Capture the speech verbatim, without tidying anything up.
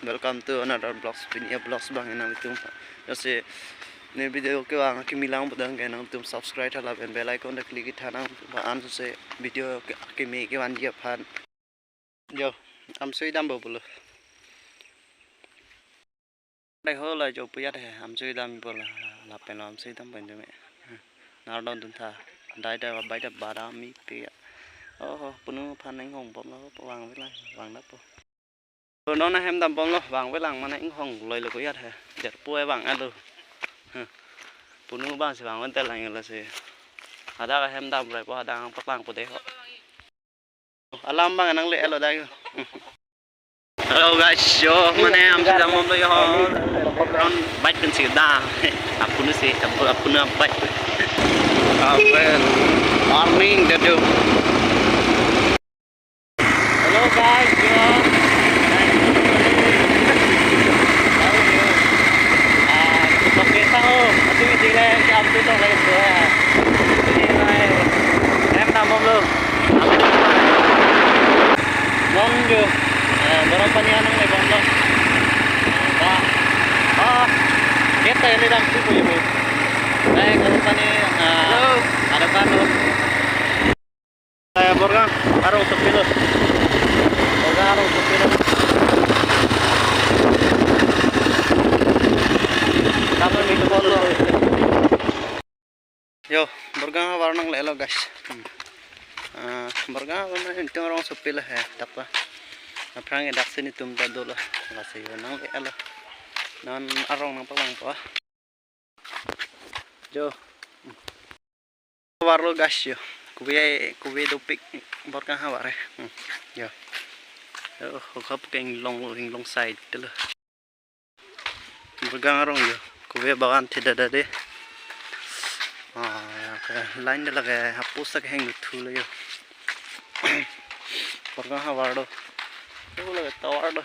Welcome to another vlogs. Pini avlogs abang nangtum. Jose ne video kevang kimi lang pudang ke nangtum subscribe tha lapen bell icon ta click tha nang ba an se video ke kimi kevan dia aphan. Jo, amsui dampo pulo. Dai ho la jo puyat he, amsui dam pulo. Lapen lo amsui dampo indu me. Nardon dun tha. Dai dai bai da badam mi pe. Oh, punu aphan inghong bomlo, vangve lang, vang dampo. Non ahem dam bomlo, vangve lang mane inghong loi lo puyat he. Jar pu e vang alo. Punu abang si vang vel tel lang lo si. Hadak ahem dam raipo, hadak paklangpo dei ho. Alam abang nangle-etlo dak. Hello guys, jo mane amsui dam bomlo jo. Ron bike pen si da. Apunu si, apu-, apunu bike. Apen morning dadu. Hello guys, jo. Ah, tok ke sa ho. Atu mi dile ke amsui tok lagi so ya. Ini mai. Ahem dam bomlo. Non jo. Eh, Borapani anang le bomlo. Ba. Ah. Kita ini dam tu punya bu. Eh, Borapani, ah, hello. Ada kan lo. Eh, Borgang arong sopilo. Borgang arong sopilo. Kapan itu bomlo? Jo, Borgang havar nangle-etlo guys. Hmm. Ah, Borgang havar nangtum arong sopilo he, tapa. Aphrang ke dak si netum ta dolo. Lasi jo nangle-etlo. Non arong nangpaklangpo. Jo. Havarlo guys jo. Kove, kove dopik Borgang havar he. Hmm. Jo. Oh, hokap ke inglong, inglong side lo. Borgang arong jo. Kove bagan theda da de. Ah, ya, ke line de lake hapusa ke heng thu lo jo. Borgang havar do. Oh, lake tower do.